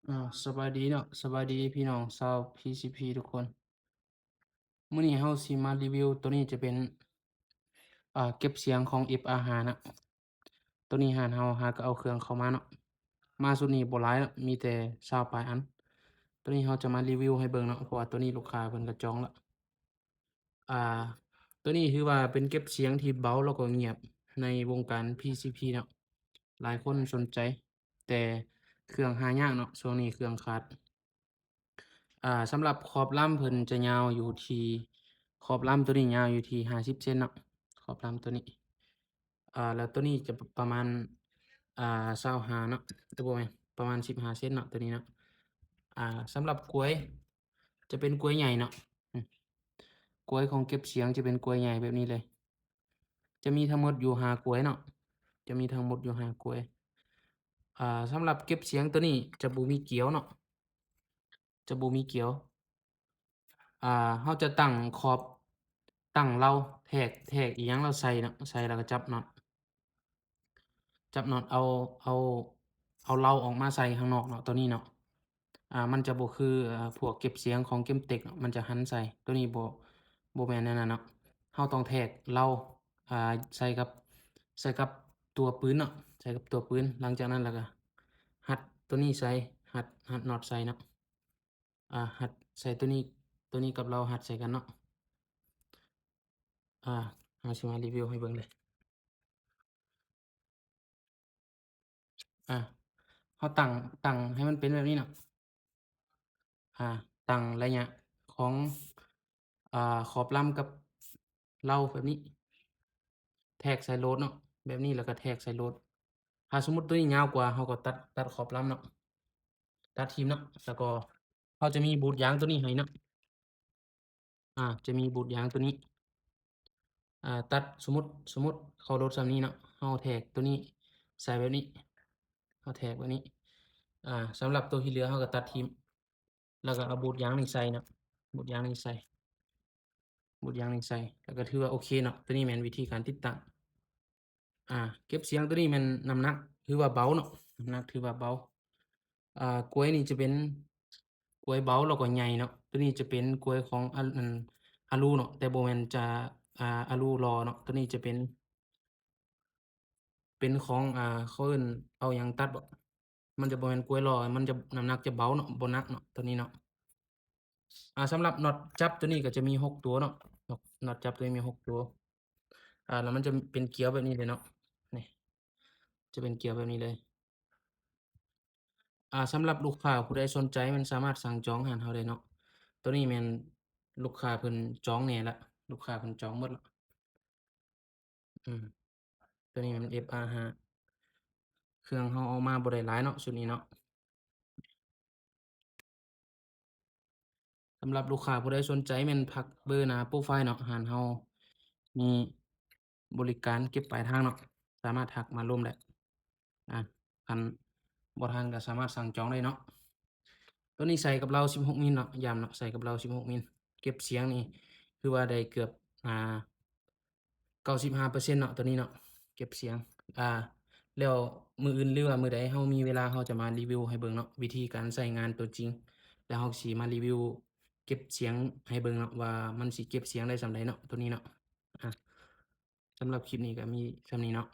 ອາ ສະບາຍດີເນາະ ສະບາຍດີພີ່ນ້ອງຊາວ PCP ທຸກຄົນ. ມື້ນີ້ເຮົາຊິມາຣີວິວ ໂຕນີ້ຈະເປັນ ອາ ເກັບສຽງຂອງ ເອັຟອາ ຫ້ານະ. ໂຕນີ້ຮ້ານເຮົາຫາກໍເອົາເຄື່ອງເຂົ້າມາເນາະ. ມາຊຸດນີ້ບໍ່ຫຼາຍເນາະ ມີແຕ່ຊາວປາຍອັນ. ໂຕນີ້ເຮົາຈະມາຣີວິວໃຫ້ເບິ່ງເນາະ ເພາະວ່າໂຕນີ້ລູກຄ້າເພິ່ນກໍຈອງລະ. ອາ ໂຕນີ້ຖືວ່າເປັນເກັບສຽງທີ່ເບົາ ແລ້ວກໍງຽບໃນວົງການ PCP ເນາະ. ຫຼາຍຄົນສົນໃຈ ແຕ່ເຄື່ອງຫາຍາກເນາະ ຊ່ວງນີ້ເຄື່ອງຂາດ. ອາ ສຳລັບຂອບລຳເພິ່ນຈະຍາວຢູ່ທີ່ ຂອບລຳໂຕນີ້ຍາວຢູ່ທີ່ຫ້າສິບເຊັນເນາະ ຂອບລຳໂຕນີ້. ອາ ແລ້ວໂຕນີ້ຈະປະມານ ອາ ຊາວຫ້າເນາະ ເອີ ບໍ່ແມ່ນ ປະມານສິບຫ້າເຊັນເນາະ ໂຕນີ້ເນາະ. ອາ ສຳລັບກວຍ ຈະເປັນກວຍໃຫຍ່ເນາະ ອາ ກວຍຂອງເກັບສຽງຈະເປັນກວຍໃຫຍ່ແບບນີ້ເລີຍ. ຈະມີທັງໝົດຢູ່ຫ້າກວຍເນາະ ຈະມີທັງໝົດຢູ່ຫ້າກວຍ. ອາ ສຳລັບເກັບສຽງໂຕນີ້ຈະບໍ່ມີກຽວເນາະ ຈະບໍ່ມີກຽວ. ອາ ເຮົາຈະຕັ້ງຂອບ ຕັ້ງເລົາ ແທກ ແທກອີ່ຫຍັງເຮົາໃສ່ເນາະ ໃສ່ແລ້ວກໍຈັບນັອດ ຈັບນັອດ ເອົາ ເອົາ ເອົາເລົາອອກມາໃສ່ຂ້າງນອກເນາະ ໂຕນີ້ເນາະ. ອາ ມັນຈະບໍ່ຄື ອາ ພວກເກັບສຽງຂອງ Gemtech ເນາະ ມັນຈະຫັນໃສ່ ໂຕນີ້ບໍ່ ບໍ່ແມ່ນແນວນັ້ນເນາະ. ເຮົາຕ້ອງແທກເລົາ ອາ ໃສ່ກັບ ໃສ່ກັບຕົວປືນເນາະ ໃສ່ກັບຕົວປືນ. ຫຼັງຈາກນັ້ນແລ້ວກໍຮັດໂຕນີ້ໃສ່ ຮັດ ຮັດນັອດໃສ່ເນາະ. ອາ ຮັດໃສ່ໂຕນີ້ ໂຕນີ້ກັບເລົາຮັດໃສ່ກັນເນາະ. ອາ ເຮົາຊິມາຣີວິວໃຫ້ເບິ່ງເລີຍ. ອາ ເຮົາຕັ້ງ ຕັ້ງໃຫ້ມັນເປັນແບບນີ້ເນາະ. ອາ ຕັ້ງໄລຍະຂອງ ອາ ຂອບລຳກັບເລົາແບບນີ້ ແທກໃສ່ໂຫຼດເນາະ ແບບນີ້ ແລ້ວກໍແທກໃສ່ໂຫຼດ. ຖ້າສົມມຸດໂຕນີ້ຍາວກວ່າ ເຮົາກໍຕັດ ຕັດຂອບລຳເນາະ ຕັດຖິ້ມເນາະ. ແລ້ວກໍເຮົາຈະມີບູດຢາງໂຕນີ້ໃຫ້ເນາະ. ອາ ຈະມີບູດຢາງໂຕນີ້ ອາ ຕັດ ສົມມຸດ ສົມມຸດເຂົາໂຫຼດສ່ຳນີ້ເນາະ ເຮົາແທກໂຕນີ້ໃສ່ແບບນີ້ ເຮົາແທກແບບນີ້. ອາ ສຳລັບໂຕທີ່ເຫຼືອເຮົາກໍຕັດຖິ້ມ ແລ້ວກໍເອົາບູດຢາງນີ້ໃສ່ເນາະ ບູດຢາງນີ້ໃສ່ ບູດຢາງນີ້ໃສ່ ແລ້ວກໍຖືວ່າໂອເຄເນາະ. ໂຕນີ້ແມ່ນວິທີການຕິດຕັ້ງ. ອາ ເກັບສຽງໂຕນີ້ແມ່ນນ້ຳໜັກຖືວ່າເບົາເນາະ ນ້ຳໜັກຖືວ່າເບົາ. ອາ ກວຍນີ້ຈະເປັນກວຍເບົາ ແລ້ວກໍໃຫຍ່ເນາະ. ໂຕນີ້ຈະເປັນກວຍຂອງ ອາ ອັນ ອາລູເນາະ ແຕ່ບໍ່ແມ່ນຈະ ອາ ອາລູຫຼໍ່ເນາະ. ໂຕນີ້ຈະເປັນ ເປັນຂອງ ອາ ເຂົາເອີ້ນເອົາຫຍັງຕັດບໍ ມັນຈະບໍ່ແມ່ນກວຍຫຼໍ່ ມັນຈະ ນ້ຳໜັກຈະເບົາເນາະ ບໍ່ໜັກເນາະ ໂຕນີ້ເນາະ. ອາ ສຳລັບນັອດຈັບໂຕນີ້ກໍຈະມີຫົກຕົວເນາະ ນັອດ ນັອດຈັບໂຕນີ້ມີຫົກຕົວ. ອາ ແລ້ວມັນຈະເປັນກຽວແບບນີ້ເລີຍເນາະ ນີ້ ຈະເປັນກຽວແບບນີ້ເລີຍ. ອາ ສຳລັບລູກຄ້າຜູ້ໃດສົນໃຈ ມັນສາມາດສັ່ງຈອງຮ້ານເຮົາໄດ້ເນາະ. ໂຕນີ້ແມ່ນລູກຄ້າເພິ່ນຈອງແນ່ລະ ລູກຄ້າເພິ່ນຈອງໝົດລະ. ອືມ ໂຕນີ້ແມ່ນ ເອັຟອາ ຫ້າ ເຄື່ອງເຮົາເອົາມາບໍ່ໄດ້ຫຼາຍເນາະ ຊຸດນີ້ເນາະ. ສຳລັບລູກຄ້າຜູ້ໃດສົນໃຈແມ່ນທັກເບີໜ້າໂປຣໄຟເນາະ ຮ້ານເຮົາມີບໍລິການເກັບປາຍທາງເນາະ ສາມາດທັກມາລົມໄດ້. ອາ ຄັນບໍ່ທັນກໍສາມາດສັ່ງຈອງໄດ້ເນາະ. ໂຕນີ້ໃສ່ກັບເລົາສິບຫົກມິນເນາະ ຢ້ຳເນາະ ໃສ່ກັບເລົາສິບຫົກມິນ. ເກັບສຽງນີ້ຄືວ່າໄດ້ເກືອບ ອາ ເກົ້າສິບຫ້າເປີເຊັນເນາະ ໂຕນີ້ເນາະ ເກັບສຽງ. ອາ ແລ້ວມື້ອື່ນ ຫຼືວ່າມື້ໃດເຮົາມີເວລາ ເຮົາຈະມາຣີວິວໃຫ້ເບິ່ງເນາະ ວິທີການໃຊ້ງານຕົວຈິງ ແລ້ວເຮົາກໍຊິມາຣີວິວເກັບສຽງໃຫ້ເບິ່ງເນາະ ວ່າມັນຊິເກັບສຽງໄດ້ສ່ຳໃດເນາະ ໂຕນີ້ເນາະ. ອາ ສຳລັບຄລິບນີ້ກໍມີສ່ຳນີ້ເນາະ.